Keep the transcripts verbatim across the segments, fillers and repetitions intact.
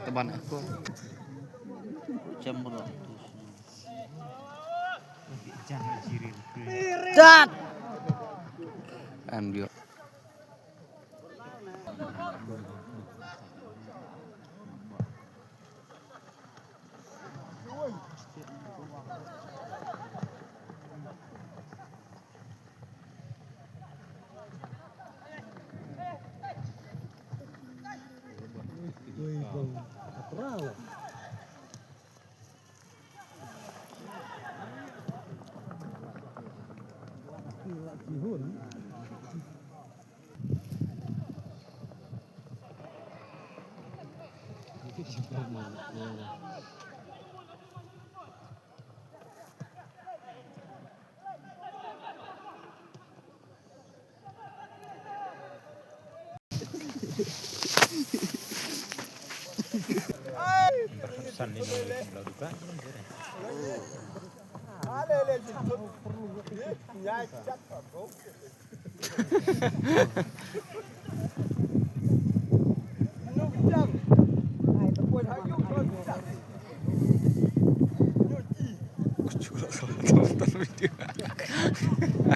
Teban aku. Jam berapa? Tat. Ambil.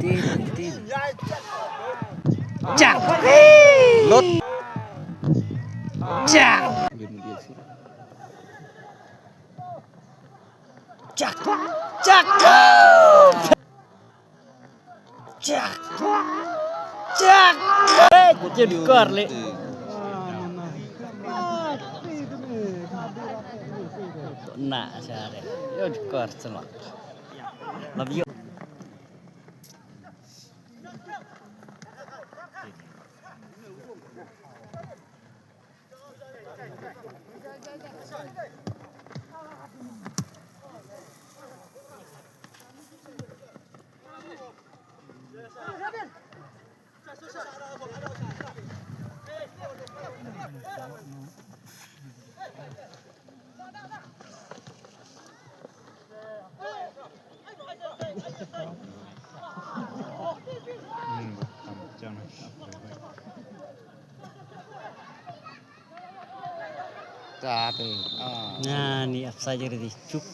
Tin, tin. Cak. Lot. Cak. Cak. Cak. Cak. Cak. Eh, ku je dukar le. Na, sare. Yo dukar sama. Love you. Nah, ni offside jadi chuk.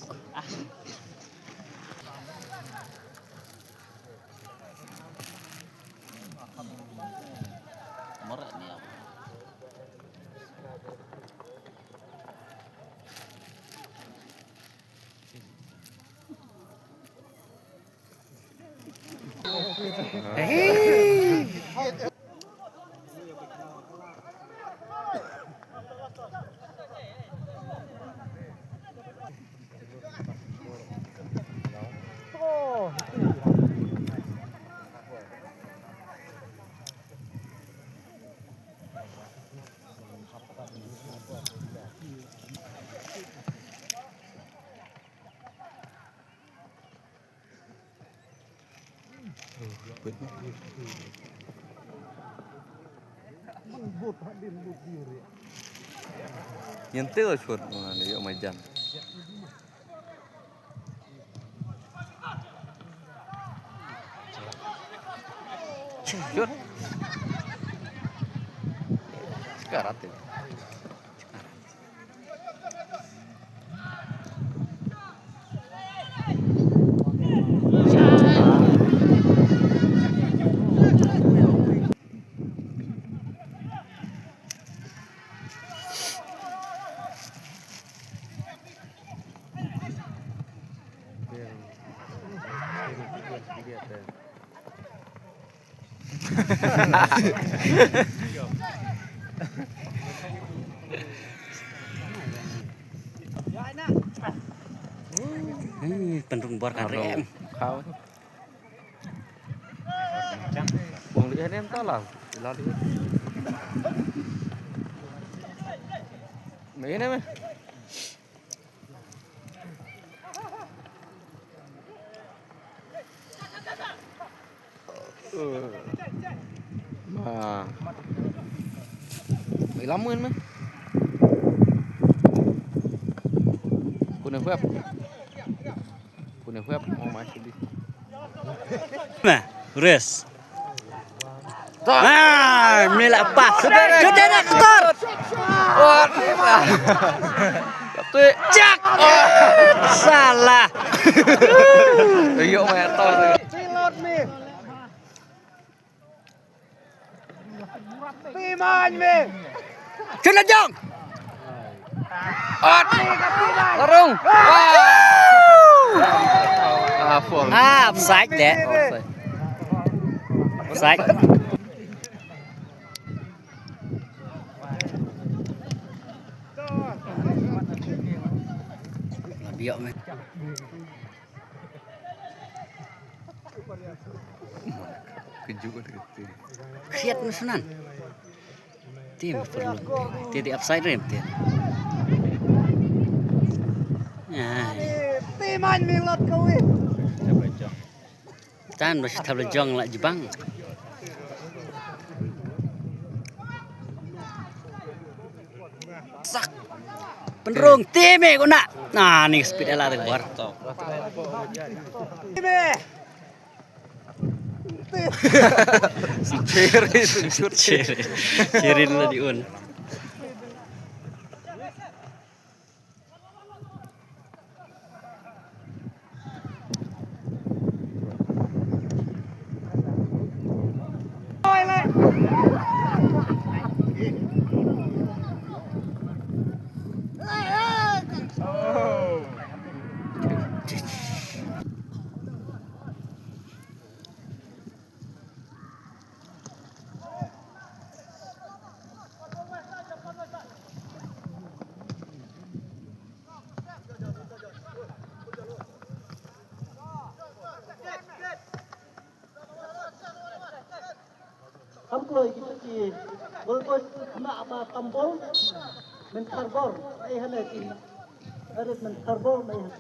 Nyen te la shot ma le yo ma jan. Shot. Sekarang tu. Hmm, Pynrung bor kan rem. Khaw. Bong lieh ne em ta la. La lieh. Me ne me. Ma. Mai lam ngan ma. Kuna huap. Kuna huap. Oh, ma sidi. Ma, res. Ah, mila pas. Kita nak ketor. Wah. Satu. Cak. Oh, salah. Ayo, ma tor. Pi man me. Chun la jong. Ot. Larung. Ah, foul. Ah, offside deh. Offside. Offside. Biok me. Kejut ada kata. Khiat me sunan. Tim perlu. Ti di upside rim tim. Ya. Tim an milot kawin. Tan ba shi thap la jong la jibang. Sak. Pynrung tim e guna. Nah, ni speed ela de bor. Tim e. Cherry, cherry. Cherry la di un. Kham kloi kita ki gol boy kena apa tambol men karbor ai hana ki arit men karbor mai hana.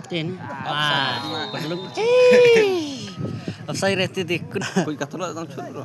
Tin. Ah, perlu. Offside re ti ti. Kuy katlo tang chut bro.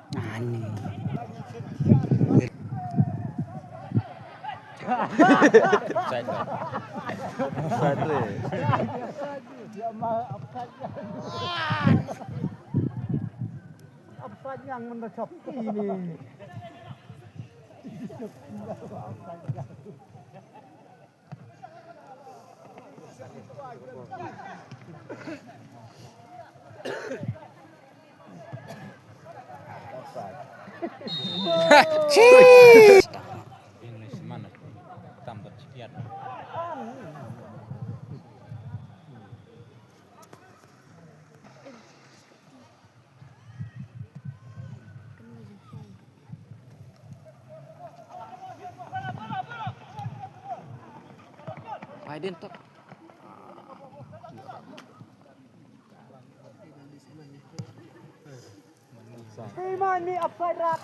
Ani. Offside. Offside. Offside yang mendesak ini. Din tak. Hey man, me upside rap.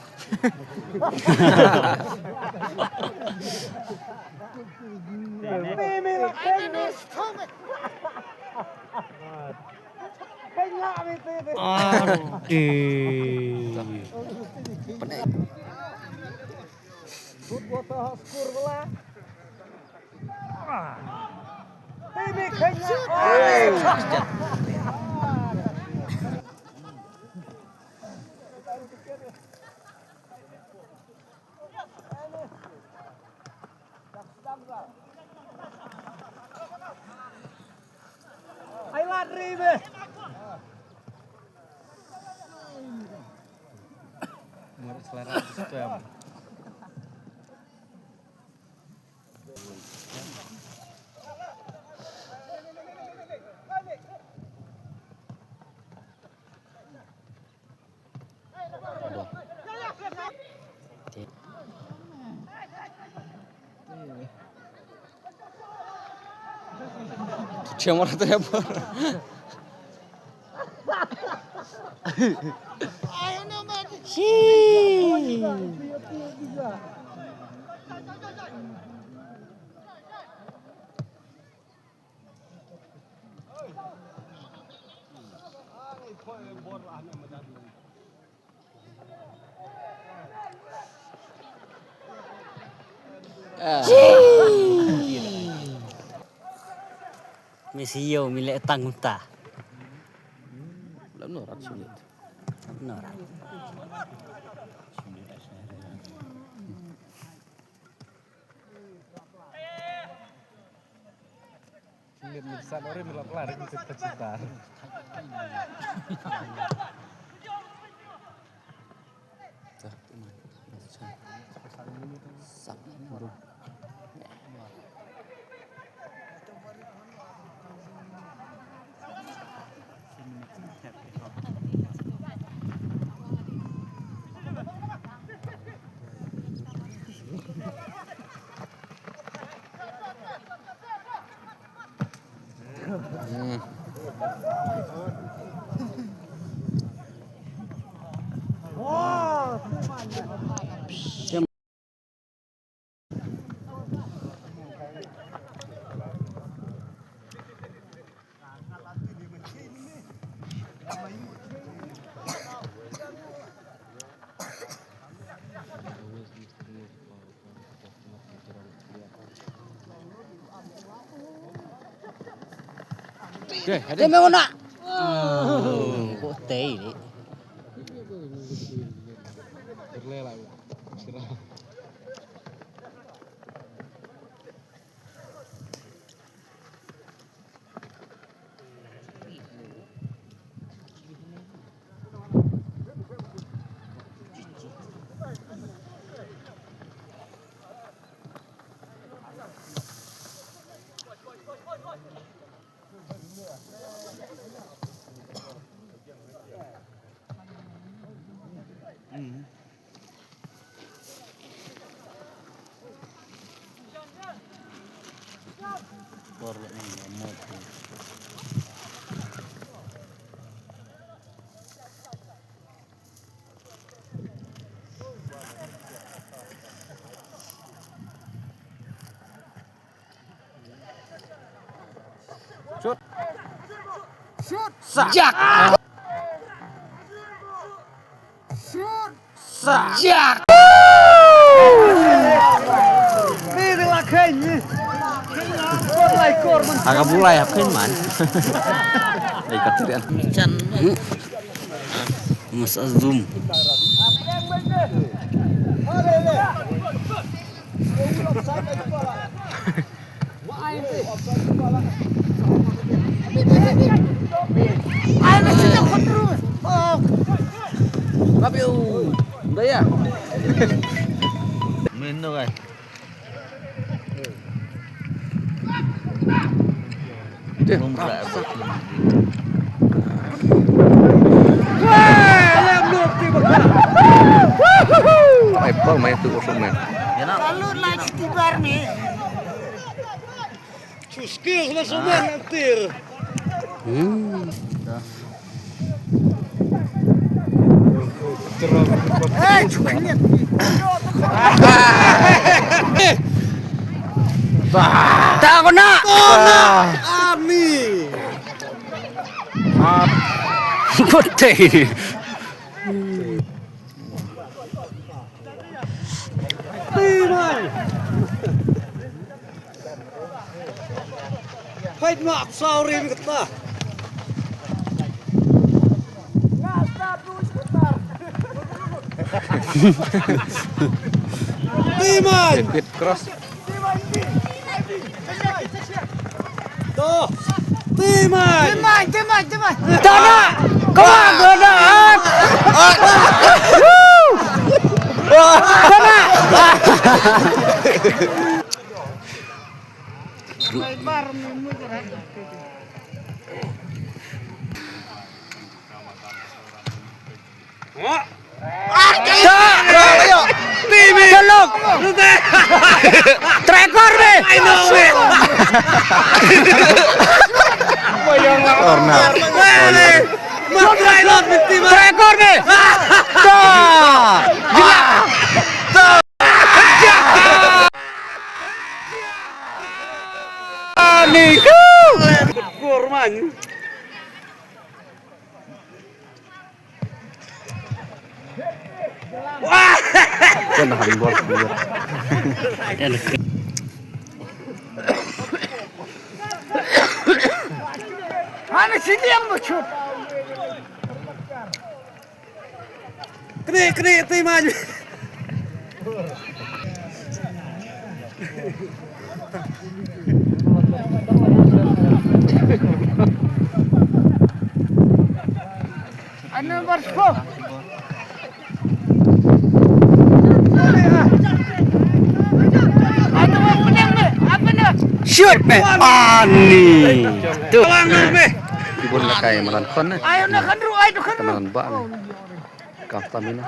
Me, me la keng. Keng la me te te. Aduh. Football to score bala. Ai lad ri be. Murid selera sistem. Cuma tu apa? Messi ïoh mi leh tang kumta. Lam norat sulit. Norat. Singit mit sat ore mit lak lari mit cita-cita. Te me una. Ko te ni. Shoot. Shoot. Sa. Jak. Shoot. Sa. Jak. Ni de la khein ni. Spotlight kor man. Aga bulai ap khein man. Dei ka tian. Chan. Mas azum. Ai, mesti dah kontrol. Oh. Tapi, oh, udah ya. Main tu kan. Deh, ai, pau mai tu kosong mai. Kalau lah cuti bar ni. Skill na suman antir. Hmm. Ta kona. Kona. Ani. Putih. Timai. Hai mak sauri ni kata. Timai. David Cross. To. Timai. Timai, timai, timai. Tana. Come on, brother. Tana. Timi. Telok. Trekor be. Orna. Trekor be. Ta. Ani. Kurman. Kan handball. Ani sini yang lucu. Kene, kene, Timai. Ano, Barsko? Shoot, man. Ani. Tu. Kibun na kai malan kon na. Ayo na khandru, ayo khandru. Malan ba na. Ka stamina.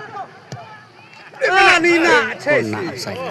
Ani na. Kon na offside.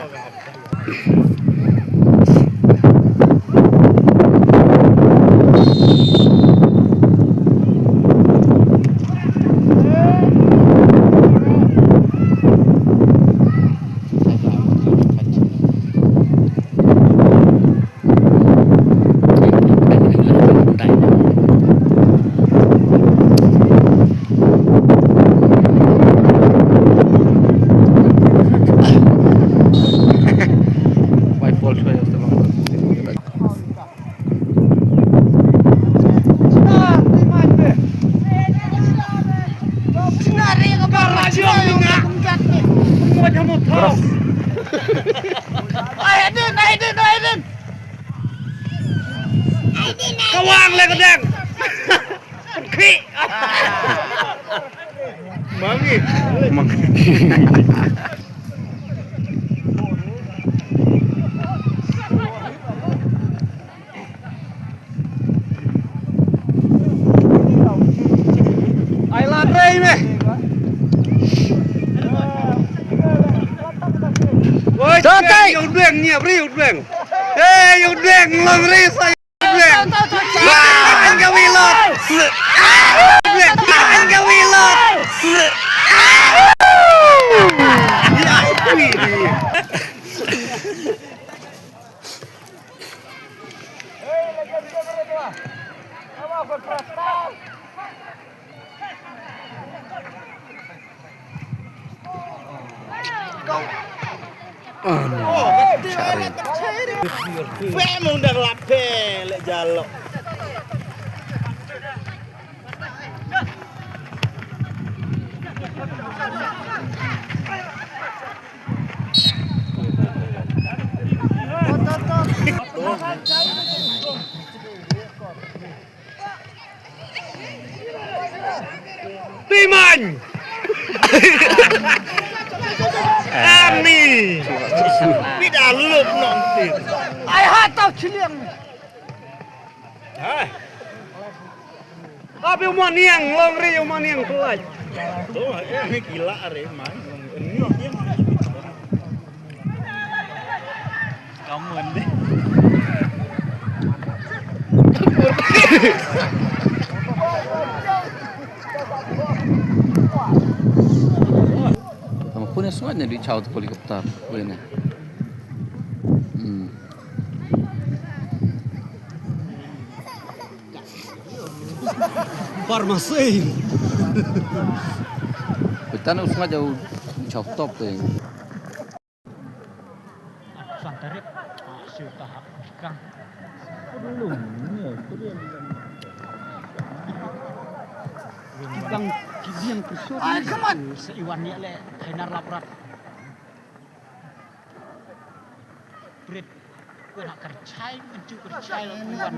Kawang le kedang. Khih. Mangi. Mangi. Ai la rei me. Oi, Tokai. Yu deng ni, bri yu deng. Eh, yu deng long rei sa. Bang ka wilot. Bang ka wilot. Pem undang lape lek jalok. Piman. Ami. Pida lup nong ti. Ai ha tau chiliang. Hai. Abi umaniang long ri umaniang pelaj. Tu eh ni gila re mai. Kamu ni. Tama pune suat ne di chaw tu helikopter. Pune. Hmm. Farmasi. Betan usnga jauh, jauh top tu. Santarip, ah, siu tahap kang. Belum, ya, belum. Kibang, kibang kusut. Ai, kamat. Seiwan ni le, kainar laprat. Prit. Ko nak kerchai, mencu kerchai, lawan.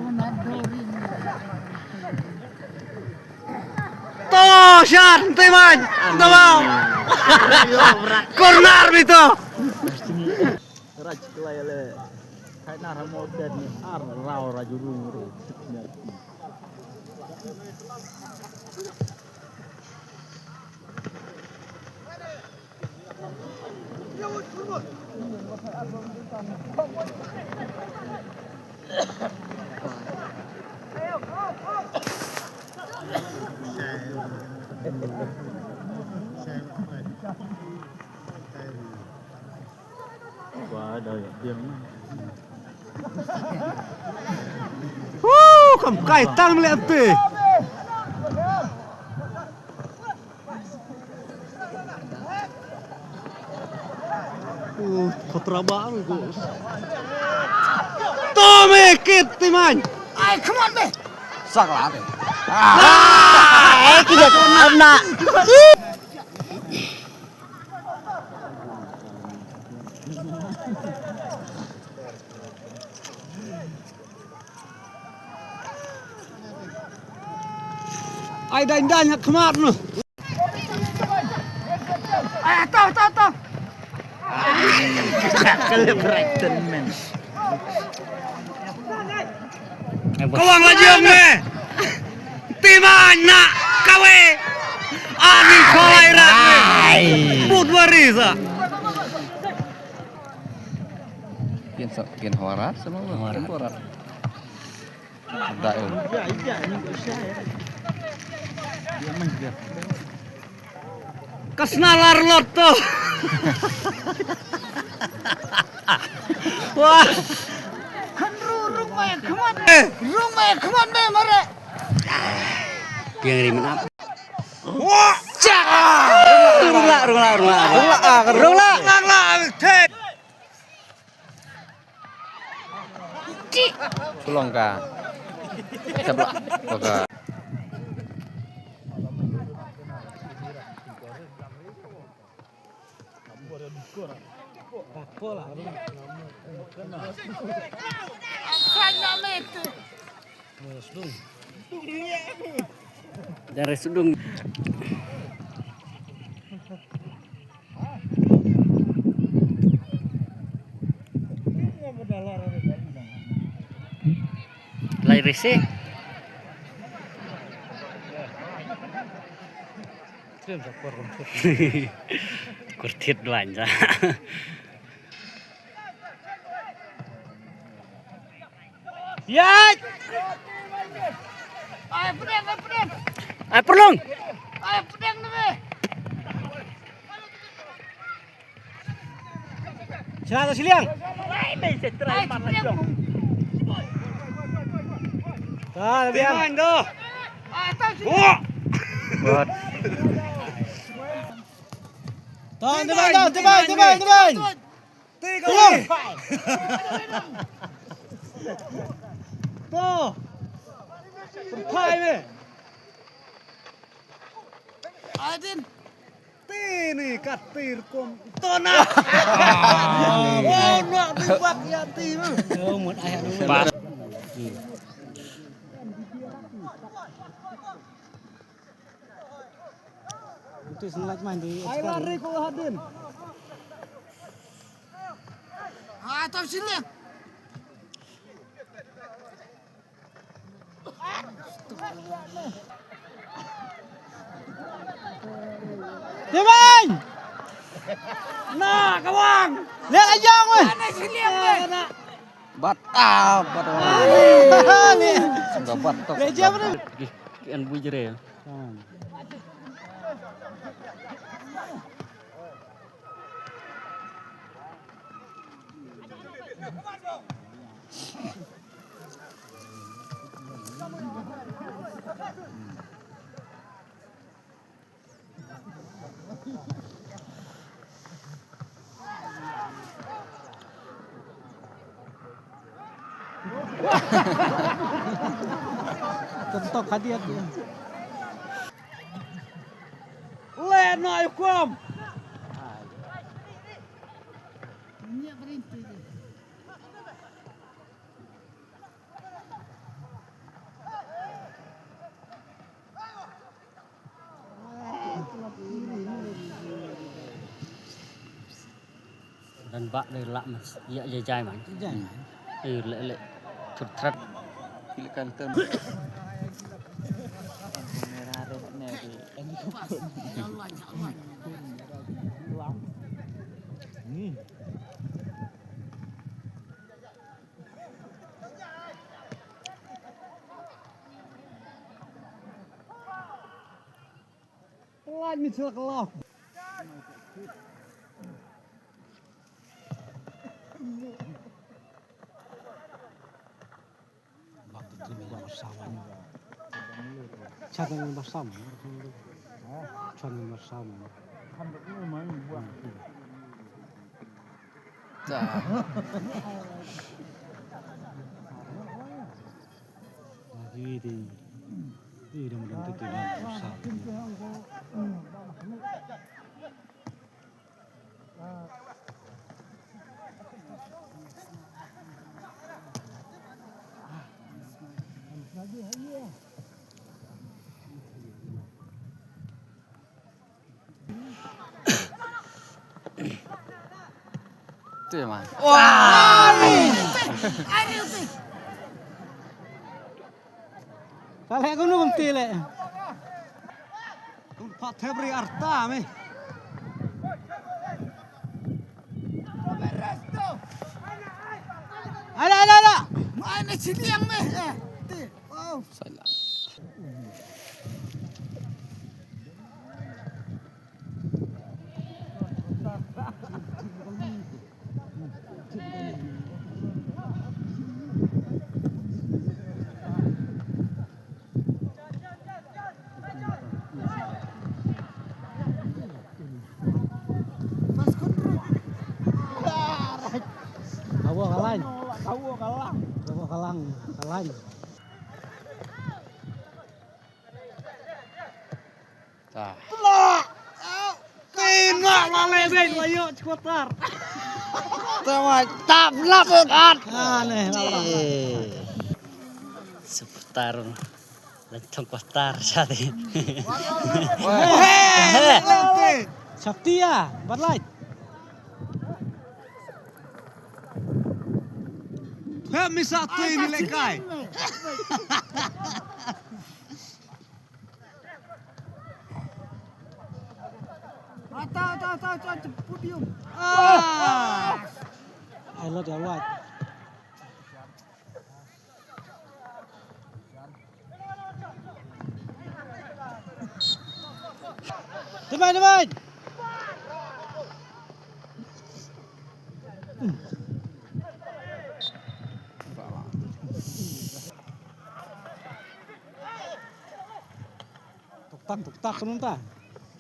To, shot, Timan. Tama. Corner itu. Raj kelai le. Kainar modern ni ar rau rajurung. Woo, kam kai tang leh ante. Uh, khatra bang, Gus. To me kit, Timan. Ai, come on, me. Sak lah, me. Ah, eh, kita kena. Ai, dang, dang, ha khmat noh. Ai, to, to, to. Kale Brighton, man. Kawang la jong me. Timan na kawe. Ani kolai rat me. Ai. Put waris ah. Kin sa, kin hawarat sama lo. Hawarat. Kin hawarat. Ada, eh. Ka sna lar lot to. Wah. Kan ru, rung mai khmat. Eh. Rung mai khmat me mare. Piang ri menap. Wah. Cak. Rung lah, rung lah, rung lah. Rung lah, ah, rung lah. Rung lah. Nang lah, thek. Kulong ka. Sabla. Ka. Dari sudung. Lai risi. Kurtit belanja. Yai! Ai, pedang, ai, pedang. Ai, perlong. Ai, pedang ni, weh. Sila tu, Siliang. Ai, pedang. Ta, Siliang. Pedang tu. Ai, tu, Siliang. Wah. Buat. Tang, tebai, tang, tebai, tebai, tebai. Tiga. Tuh. Pertai me. Adin. Tini katir kum. Tona. Oh, nak dibak ya ti me. Oh, mut ayah dulu. Pas. Itu sengaja main di. Ai, lari ko hadin. Ah, tau sini. Dia main. Nah, kawang. Lihat aja, weh. Mana sini, weh? Nah, nah. Bat, ah, bat. Sum da bat tok. Ki, ki en bujre. Tentok hadiah dia. Le na yukum. Dan bak de lak mas ya jai jai man. Jai man. Eh, lek lek. Tut trat. Kile kan tem. Hmm. Telan ni celak lah. Chadang bersama. Chadang bersama. Te man. Wah. Kale kunu kumti le. Kum pat thebri arta me. Ala, ala, ala. Mai na chiliang me. Eh, te. Wow. Salah. Hawa ka lain. Hawa ka lain. Hawa ka lain. Ka lain. Ta. Tina la le ben la yo chkotar. Ta ma tap lap at. Ah, ne, la, la. Eh. Supporter. Lentong kotar sati. Wah. Sapti ya, bat light. Phe misa tui ni lekai. Ata, ata, ata, ata, ata, podium. Ah. Ai lo dia light. Teman, teman. Tuk tak, tuk tak, kunum ta.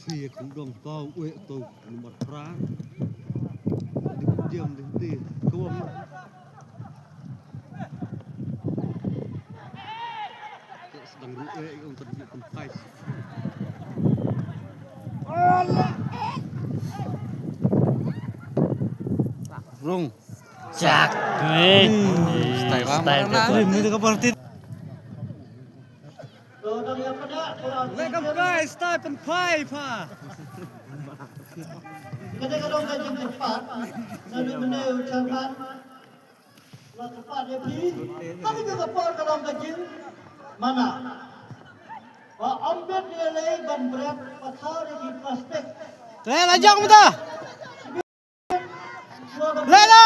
Thie kong dong tau, ue tau, number phra. Dik diam, dik di, kuam. Sedang ru-, eh, untuk di tempat. Rung. Jak. Weh. Style lama. Style mana? Ini dekat partit. Welcome guys, stop and five ha. Kata ka long ka jingkyrpad na u chairman. La kyrpad ïa phi. Kata ka por ka long ka jingmana. Ba ym bit ïa lei ban bret pathar ïa ki plastik. Te la jong mynta. Lela.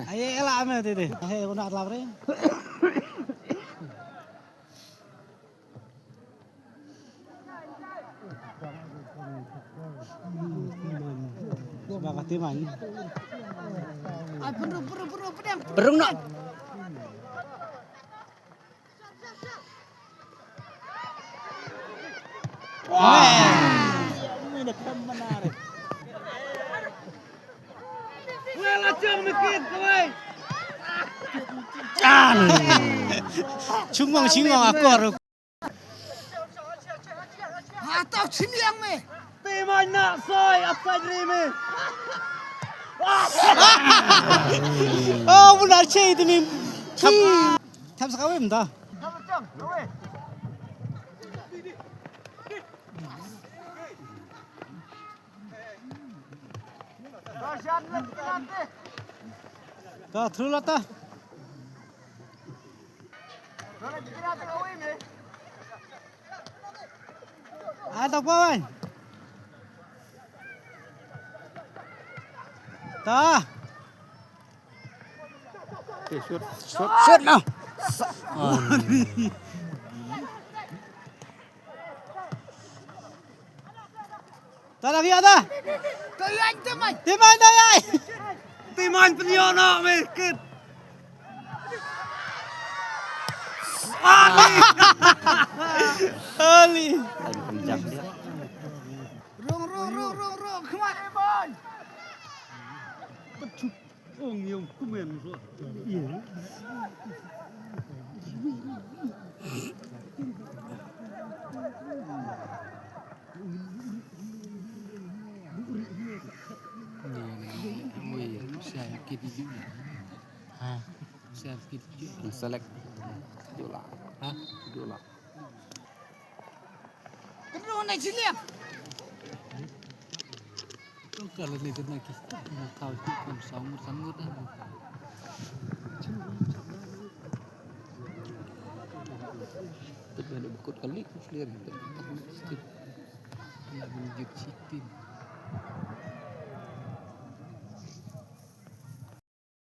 Ai ela me te te. He una tlap re. Ba ka timan. Berung nak. Chungong chungong akor. Atau chimiang me. Timan nak soi upside rim me. Oh, bunar chei timi. Thap thap sakawim ta. Ta thru lata. Ai ta pa wan. Ta. Okay, shoot, shoot. Shoot now. Sa- Tara via da. Tayang teman. Teman tayang. Teman penyono mekit. Ali. Ali. Rung rung rung rung rung. Come on. Ong yong kumen so. Select. Jola. Ha? Jola. Kedua naik sini ya. Kalau ni kena kita nak kau tu kan sangat sangat dah. Tapi ada bukut kali tu clear. Nak menunjuk sitin.